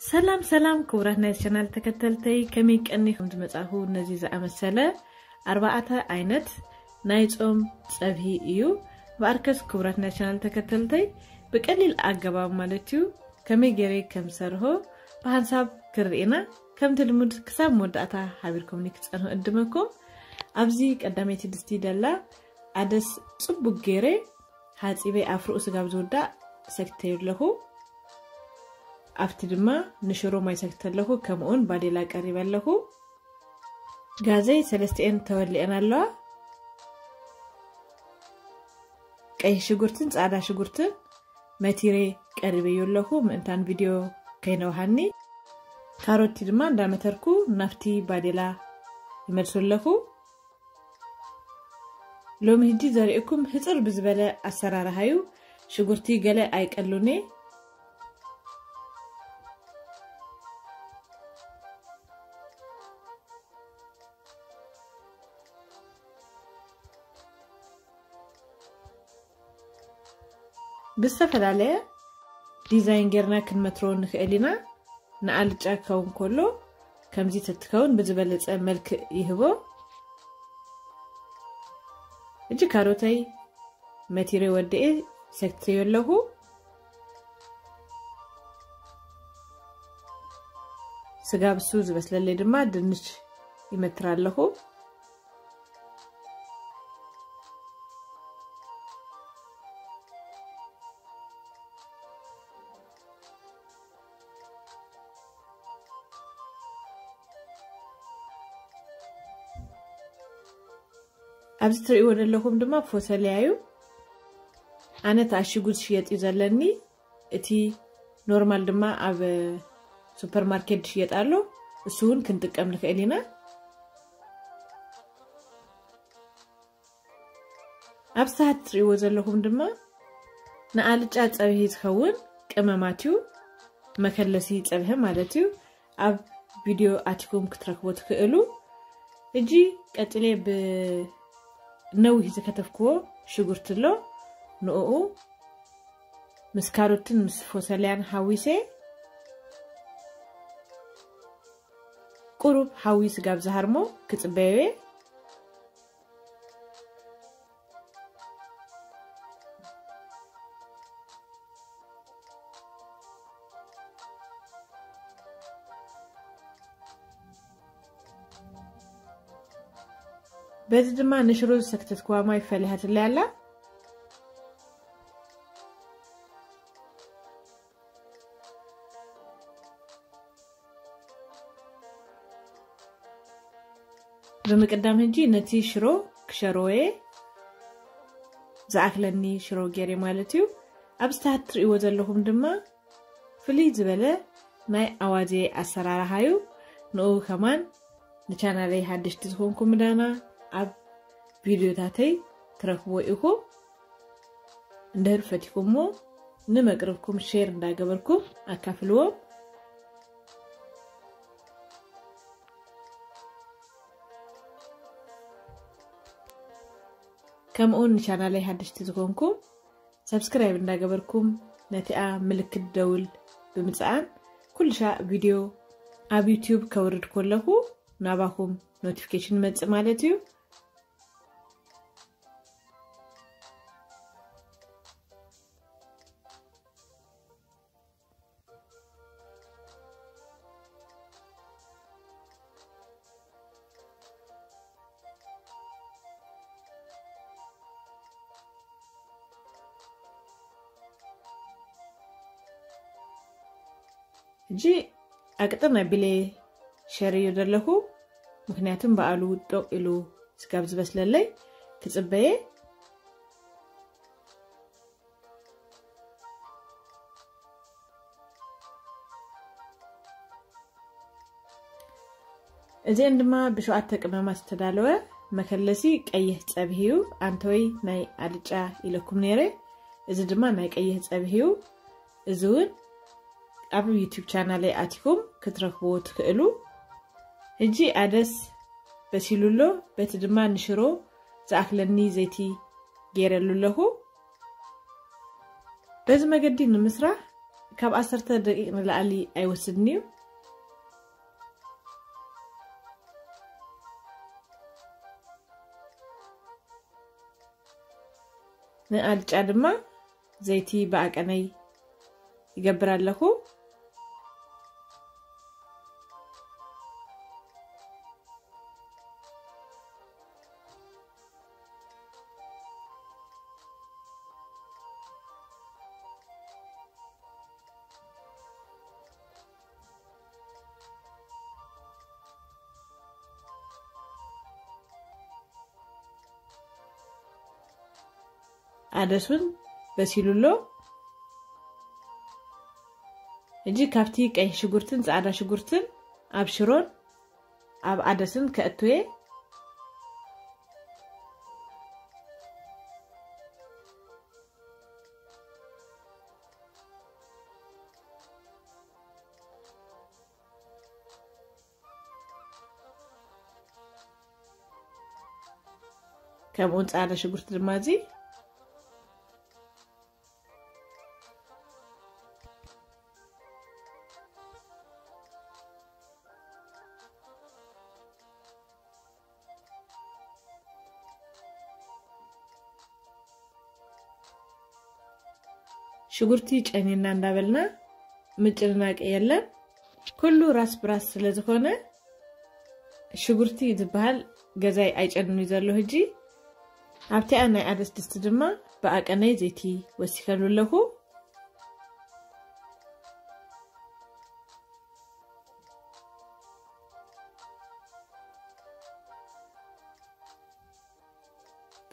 ሰላም ሰላም ክቡራት ናይ ቻናል ተከተልተይ፣ ከመይ ቀኒኹም? ዝመጻኹ ነዚ ዝኣመሰለ ኣርባዕተ ዓይነት ናይ ጾም ጸብሒ እዩ። ብኣርከስ ክቡራት ናይ ቻናል ተከተልተይ፣ ብቀሊል ኣገባብ ማለት እዩ፣ ከመይ ገይረ ከም ዝሰርሆ ብሓንሳብ ክንርኢ ኢና። ከምቲ ልሙድ ክሳብ መወዳእታ ሓቢርኩምኒ ክትጸንሑ እድመኩም። ኣብዚ ቀዳመይቲ ድስቲ ደላ ኣደስ ጽቡቅ ገይረ ሓጺበ ኣፍርኡ ስጋብ ዝውዳእ ሰክተዩ ኣለኹ። ኣብቲ ድማ ንሽሮ ማይ ሰክተ ኣለኹ፣ ከምኡውን ባዴላ ቀሪበ ኣለኹ። ጋዘይ ሰለስቲኤን ተወሊኤን ኣለዋ። ቀይሕ ሽጉርትን ጻዕዳ ሽጉርትን መቲረ ቀሪበዮ ኣለኹ፣ ምእንታን ቪድዮ ከይነውሃኒ። ካሮቲ ድማ እንዳመተርኩ ናብቲ ባዴላ ይመልሱ ኣለኹ። ሎሚ ህጂ ዘርእየኩም ህጽር ብዝበለ ኣሰራርሃዩ። ሽጉርቲ ገለ ኣይቀሉኒ። ብዝተፈላለየ ዲዛይን ጌርና ክንመትሮ ንኽእል ኢና። ንኣልጫ ክኸውን ከሎ ከምዚ ተትከውን ብዝበለጸ መልክዕ ይህቦ። እጂ ካሮተይ መቲረ ወድኤ ሰክተዮ ኣለኹ። ስጋ ብሱ ዝበስለለይ ድማ ድንች ይመትር ኣለኹ። ኣብዚ ትርእይዎ ዘለኹም ድማ ፎሰልያ እዩ። ኣነ ተኣሽጉ ዝሽየጥ እዩ ዘለኒ። እቲ ኖርማል ድማ ኣብ ሱፐርማርኬት ዝሽየጥ ኣሎ። እሱ እውን ክንጥቀም ንኽእል ኢና። ኣብ ሳህት ትርእይዎ ዘለኹም ድማ ንኣልጫ ጸብሒ ዝኸውን ቀመማት እዩ። መከለሲ ጸብሒ ማለት እዩ። ኣብ ቪድዮ ኣቲኩም ክትረክቦ ትኽእሉ። እጂ ቀጽሌ ብነዊህ ዝከተፍክዎ ሽጉርቲ ኣሎ። ንኡ ምስ ካሮትን ምስ ፎሰልያን ሓዊሰ ቁሩብ ሓዊ ስጋብ ዝሃርሞ ክጽበዮ እየ። በዚ ድማ ንሽሮ ዝሰክተትክዋ ማይ ፈሊሃትለይ ኣላ። ብምቅዳም ህጂ ነቲ ሽሮ ክሸርዎ እየ። ዝኣክለኒ ሽሮ ገይረ ማለት እዩ። ኣብ ስታሃት ትርእይዎ ዘለኹም ድማ ፍልይ ዝበለ ናይ ኣዋዜ ኣሰራርሓ እዩ። ንኡ ከማን ንቻናለይ ሓደሽቲ ዝኾንኩም ምዳና ኣብ ቪድዮታተይ ትረኽብዎ ኢኹም። እንድሕር ፈቲኹምዎ ንመቅርብኩም ሼር እንዳገበርኩም ኣካፍልዎም። ከምኡውን ንቻናለይ ሓደሽቲ ዝኾንኩም ሰብስክራይብ እንዳገበርኩም ነቲኣ ምልክት ደውል ብምጽዓን ኩልሻ ቪድዮ ኣብ ዩቲዩብ ከውርድ ከለኹ ናባኹም ኖቲፊኬሽን ይመጽእ ማለት እዩ። ሕጂ ኣቅጥን ኣቢለ ሸርዮ ዘለኹ፣ ምኽንያቱም በዓሉ ጦቅ ኢሉ ስጋብ ዝበስለለይ ክጽበየ። እዚአን ድማ ብሸውዓተ ቅመማት ዝተዳለወ መከለሲ ቀይሕ ጸብሒ እዩ። ኣንተወይ ናይ ኣልጫ ኢለኩም ነይረ። እዚ ድማ ናይ ቀይሕ ጸብሒ እዩ። እዚ እውን ኣብ ዩቲዩብ ቻናለይ ኣቲኩም ክትረኽብዎ ትኽእሉ። ሕጂ ኣደስ በሲሉ ኣሎ። በቲ ድማ ንሽሮ ዝኣክለኒ ዘይቲ ገይረሉ ኣለኹ። በዚ መገዲ ንምስራሕ ካብ ዓሰርተ ደቂቕ ንላዕሊ ኣይወስድን እዩ። ንኣልጫ ድማ ዘይቲ ብኣቀነይ ይገብር ኣለኹ። ኣደስ እውን በሲሉ ኣሎ። ሕጂ ካብቲ ቀይሕ ሽጉርትን ጻዕዳ ሽጉርትን ኣብ ሽሮን ኣብ ኣደስን ከእትዌ። ከምኡውን ጻዕዳ ሽጉርቲ ድማ እዚ። ሽጉርቲ ጨኒና እንዳበልና ምጭንናቅ የለን። ኩሉ ራስ ብራስ ስለ ዝኾነ ሽጉርቲ ዝበሃል ገዛይ ኣይጨንን እዩ ዘሎ። ሕጂ ኣብቲኣ ናይ ኣደስ ድስቲ ድማ ብኣቀነይ ዘይቲ ወሲኸሉ ኣለኹ።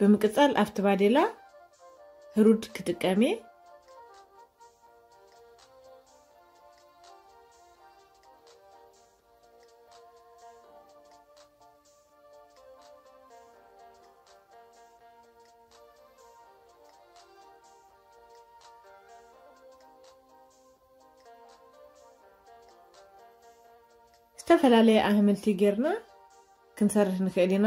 ብምቅጻል ኣብቲ ባዴላ ህሩድ ክጥቀም እየ። ዝተፈላለየ ኣህምልቲ ጌርና ክንሰርሕ ንኽእል ኢና።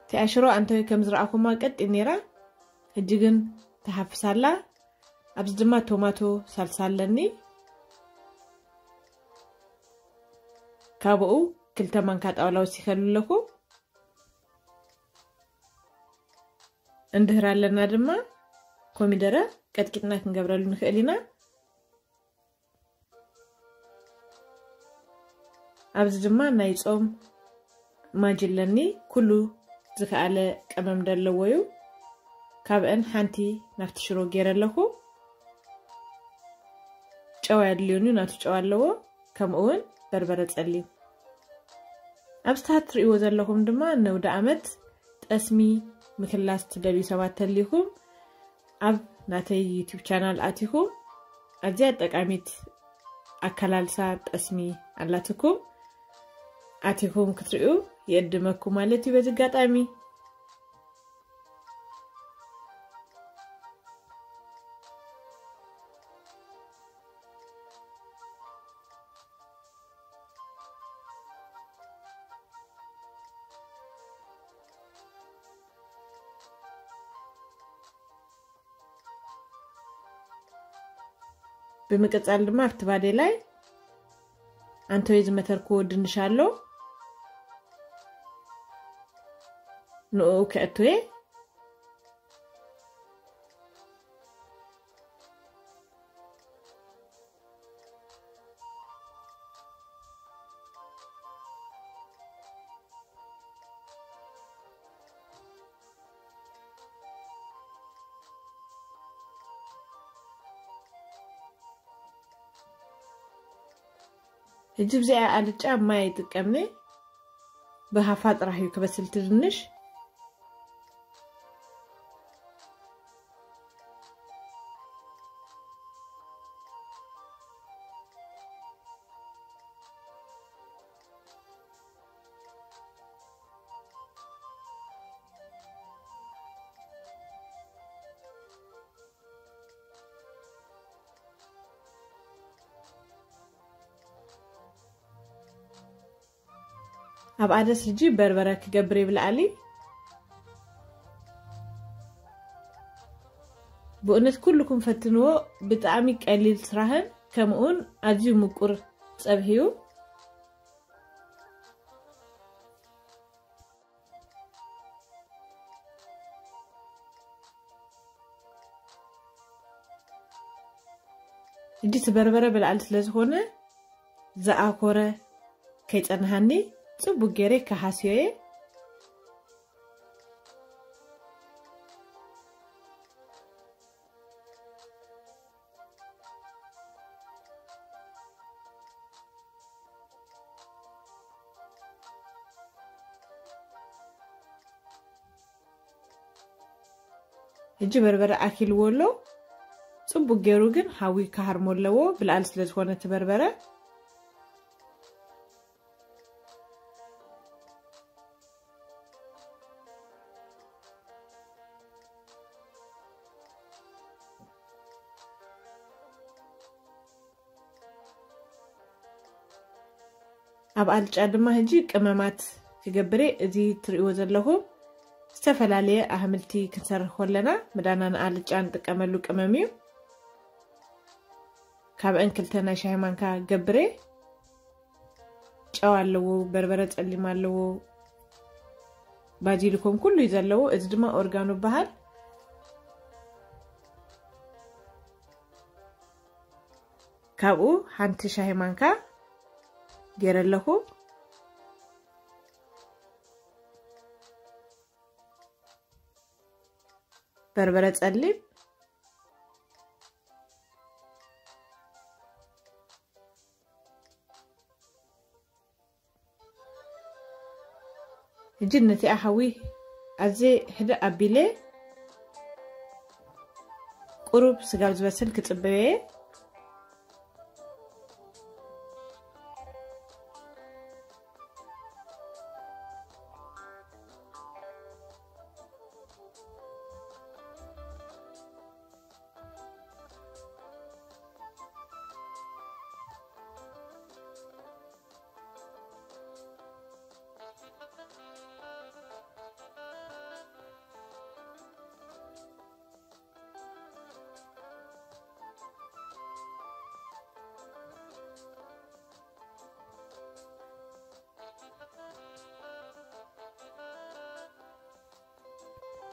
እቲኣ ሽሮ ኣንተ ከም ዝረኣኹማ ቀጢን ነይራ፣ ሕጂ ግን ትሓፍስ ኣላ። ኣብዚ ድማ ቶማቶ ሳልሳ ኣለኒ። ካብኡ ክልተ ማንካ ጣውላ ወሲኸሉ ኣለኹ። እንድህር ኣለና ድማ ኮሚደረ ቀጥቂጥና ክንገብረሉ ንኽእል ኢና። ኣብዚ ድማ ናይ ጾም ማጂ ኣለኒ። ኩሉ ዝኸኣለ ቀመም ዘለዎ እዩ። ካብአን ሓንቲ ናብቲ ሽሮ ገይረ ኣለኹ። ጨው ኣየድልዮን እዩ፣ ናቱ ጨው ኣለዎ። ከምኡ እውን በርበረ ጸሊም። ኣብዚ ታሕቲ ትርእይዎ ዘለኹም ድማ ነውደ ዓመት ጠስሚ ምክላስ ትደልዩ ሰባት ተሊኹም ኣብ ናተይ ዩቲዩብ ቻናል ኣቲኹም ኣዝያ ጠቃሚት ኣከላልሳ ጠስሚ ኣላትኩም ኣቲኹም ክትርእዩ ይዕድመኩም ማለት እዩ። በዚ ኣጋጣሚ ብምቅጻል ድማ ኣብቲ ባዴላይ ኣንቶይ ዝመተርክዎ ድንሽ ኣሎ፣ ንኡ ከእትዌ። ሕጂ ብዚኣ ኣልጫ ማይ ይጥቀምኒ። ብሃፋ ጥራሕ እዩ ክበስል እቲ ድንሽ። ኣብ ኣደስ ሕጂ በርበረ ክገብር ይብልኣሊ። ብእውነት ኩልኩም ፈትንዎ። ብጣዕሚ ቀሊል ስራህን ከምኡውን ኣዝዩ ምቁር ጸብሕዩ። ሕጂ እቲ በርበረ ብላዕሊ ስለ ዝኾነ ዝኣኮረ ከይጸንሃኒ ጽቡቅ ገይረ ከሃስዮ እየ። ሕጂ በርበረ ኣኪልዎ ኣሎ። ጽቡቅ ገይሩ ግን ሓዊ ክሃርሞ ኣለዎ፣ ብላዕሊ ስለ ዝኾነ እቲ በርበረ። ኣብ ኣልጫ ድማ ሕጂ ቅመማት ክገብር እየ። እዚ ትርእይዎ ዘለኹም ዝተፈላለየ ኣሕምልቲ ክንሰርሕ ከለና ምዳና ንኣልጫ ንጥቀመሉ ቅመም እዩ። ካብአን ክልተ ናይ ሻሂ ማንካ ገብር እየ። ጨው ኣለዎ፣ በርበረ ጸሊም ኣለዎ፣ ባዚሊኮን ኩሉ እዩ ዘለዎ። እዚ ድማ ኦርጋኖ ይበሃል። ካብኡ ሓንቲ ሻሂ ማንካ ገይረ ኣለኹ። በርበረ ጸሊም። ሕጂ ነቲኣ ሓዊ ኣዝየ ሕድእ ኣቢለ ቁሩብ ስጋብ ዝበስል ክጽበዮ እየ።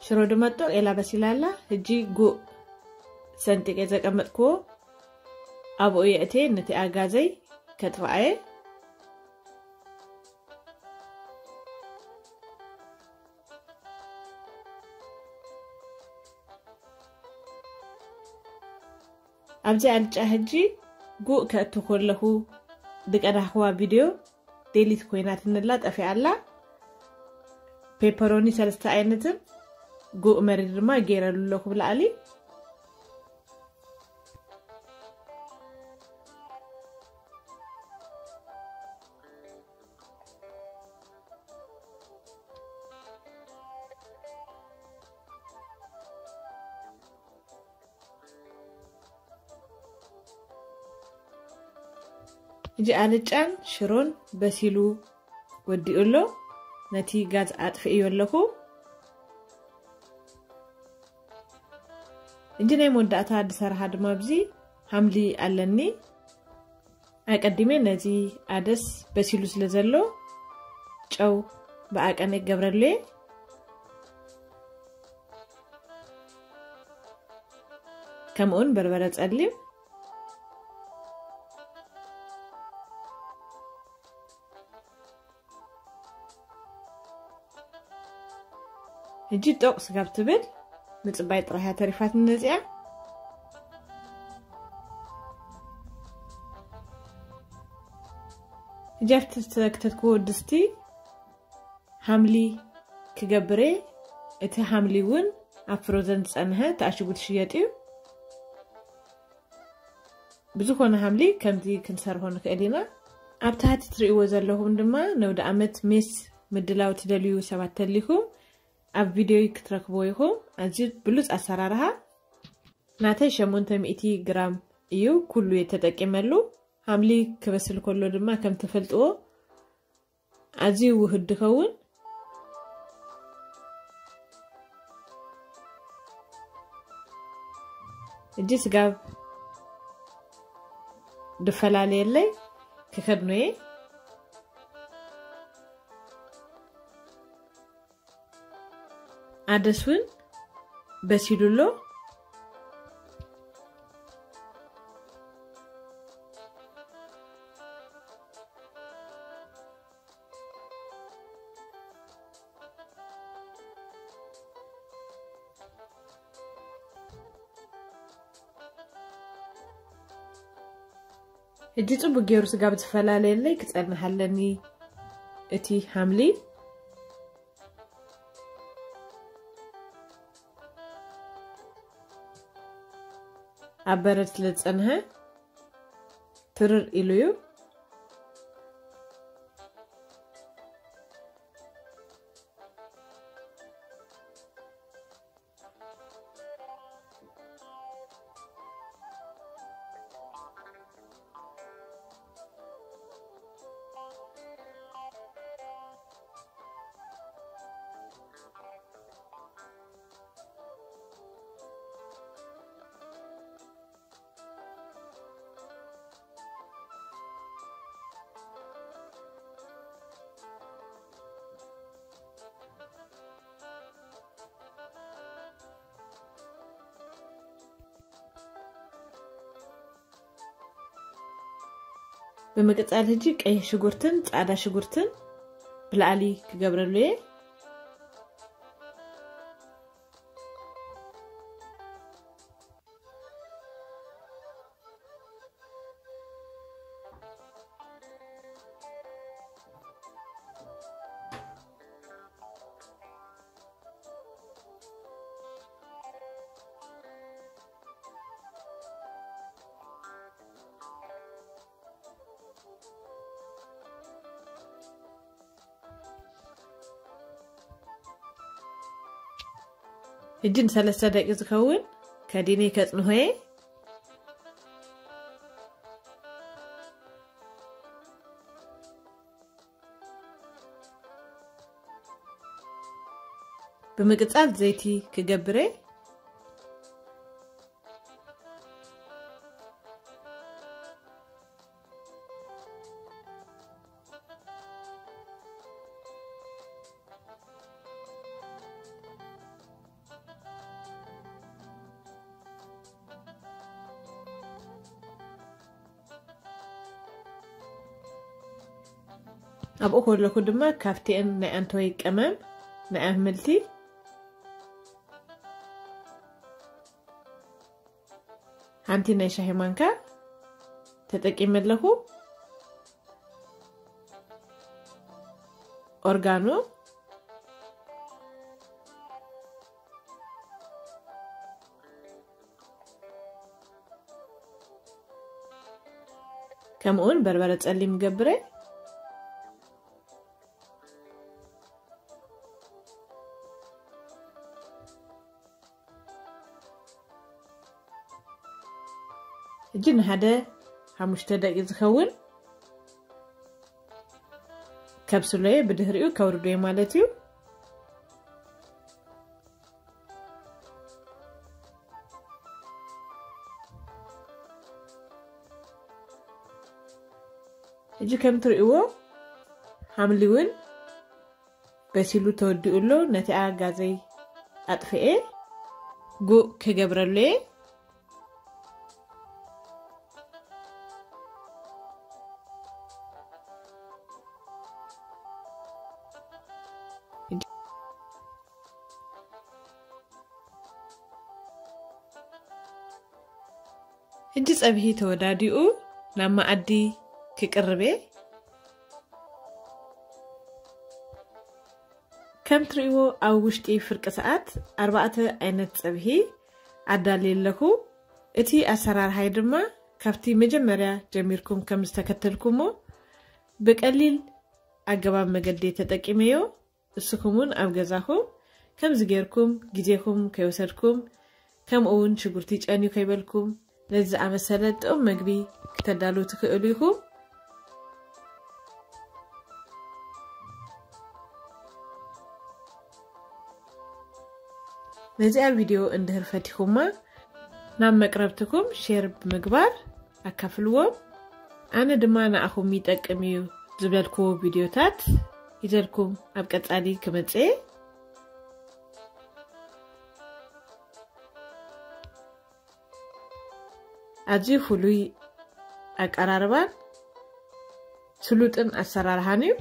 ሽሮ ድማ ጦቅ ኢላ በሲላ ኣላ። ሕጂ ጉእ ሰንጢቀ ዘቀመጥክዎ ኣብኡ የእትየ፣ ነቲ ኣጋዘይ ከጥፍኣየ። ኣብዚ ኣልጫ ሕጂ ጉእ ከእቱ ከለኹ ዝቀዳሕክዋ ቪድዮ ዴሊት ኮይናትኒ ኣላ፣ ጠፊኣ ኣላ። ፔፐሮኒ ሰለስተ ዓይነትን ጉእ መሪር ድማ ገይረሉ ኣለኹ ብላዕሊ። ሕጂ ኣልጫን ሽሮን በሲሉ ወዲኡ ኣሎ። ነቲ ጋዝ ኣጥፍእዮ ኣለኹ። ሕጂ ናይ መወዳእታ ዝሰርሓ ድማ ኣብዚ ሓምሊ ኣለኒ። ኣቀዲመ ነዚ ኣደስ በሲሉ ስለ ዘሎ ጨው ብኣቀነ ክገብረሉ እየ። ከምኡውን በርበረ ጸሊም። ሕጂ ጦቕ ስጋብ ትብል ምጽባይ ጥራሕ እያ ተሪፋትኒ ነዚኣ። ሕጂ ኣብቲ ዝተክተትክዎ ድስቲ ሓምሊ ክገብር እየ። እቲ ሓምሊ እውን ኣብ ፍሮዘን ዝጸንሐ ተኣሽጉ ትሽየጥ እዩ። ብዝኾነ ሓምሊ ከምዚ ክንሰርሖ ንኽእል ኢና። ኣብ ታሕቲ ትርእይዎ ዘለኹም ድማ ነውዲ ዓመት ሜስ ምድላው ትደልዩ ሰባት ተሊኹም ኣብ ቪድዮይ ክትረክብዎ ኢኹም። ኣዝዩ ብሉጽ ኣሰራርሓ። ናተይ ሸሞንተ ሚእቲ ግራም እዩ ኩሉ እየ ተጠቂመሉ። ሓምሊ ክበስል ከሎ ድማ ከም ትፈልጥዎ ኣዝዩ ውህድ ድኸውን። እጂ ስጋብ ድፈላለየለይ ክኸድኖ እየ። ኣደስ እውን በሲሉ ኣሎ። ሕጂ ጽቡቅ ገይሩ ስጋብ ዝፈላለየለይ ክጸንሕ ኣለኒ። እቲ ሃምሊ ኣብ በረድ ስለ ዝጸንሐ ትርር ኢሉ እዩ። ብምቅጻል ሕጂ ቀይሕ ሽጉርትን ጻዕዳ ሽጉርትን ብላዕሊ ክገብረሉ እየ። ሕጂ ንሰለስተ ደቂቅ ዝኸውን ከዲነ ከጽንሆ እየ። ብምቅጻል ዘይቲ ክገብረ። ኣብኡ ከለኹ ድማ ካብቲአን ናይ ኣንተወይ ቀመም ናይ ኣህምልቲ ሓንቲ ናይ ሻሂ ማንካ ተጠቂመ ኣለኹ። ኦርጋኖ፣ ከምኡውን በርበረ ጸሊም ገብረ። ሕጂ ንሓደ ሓሙሽተ ደቂቅ ዝኸውን ከብስሎየ፣ ብድህሪኡ ከውርዶየ ማለት እዩ። ሕጂ ከም ትርእይዎ ሓምሊ እውን በሲሉ ተወዲኡ ኣሎ። ነቲኣ ጋዘይ ኣጥፍኤ ጉእ ክገብረሉ እየ። ሕጂ ጸብሒ ተወዳዲኡ ናብ መኣዲ ክቅርብ እየ። ከም ትርእይዎ ኣብ ውሽጢ ፍርቂ ሰዓት ኣርባዕተ ዓይነት ጸብሒ ኣዳልየ ኣለኹ። እቲ ኣሰራርሓይ ድማ ካብቲ መጀመርያ ጀሚርኩም ከም ዝተከተልኩሞ ብቀሊል ኣገባብ መገዲ ተጠቂመዮ። እስኹም እውን ኣብ ገዛኹም ከምዚ ጌርኩም ግዜኹም ከይወሰድኩም፣ ከምኡ እውን ሽጉርቲ ጨንዩ ከይበልኩም፣ ነዚ ዝኣመሰለ ጥዑም መግቢ ክተዳልዉ ትኽእሉ ኢኹም። ነዚኣ ቪድዮ እንድህር ፈቲኹማ ናብ መቅረብትኩም ሼር ብምግባር ኣካፍልዎም። ኣነ ድማ ንኣኹም ይጠቅም እዩ ዝበልክዎ ቪድዮታት ይዘልኩም ኣብ ቀጻሊ ክመጽእ። ኣዝዩ ፍሉይ ኣቀራርባን ስሉጥን ኣሰራርሃን እዩ።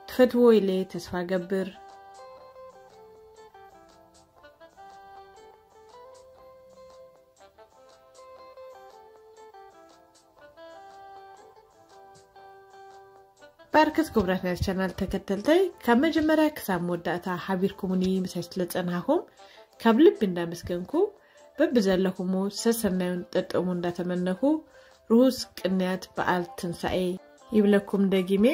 ትፈትዎ ኢለ ተስፋ ገብር። ባርክት ክቡራት ናይ ቻናል ተከተልተይ፣ ካብ መጀመርያ ክሳብ መወዳእታ ሓቢርኩምኒ ምሳይ ስለጸናኹም ካብ ልቢ እንዳመስገንኩ፣ በብዘለኹሞ ሰሰናዩን ጠጠሙ እንዳተመነኹ፣ ርሁስ ቅንያት በዓል ትንሳኤ ይብለኩም ደጊሜ።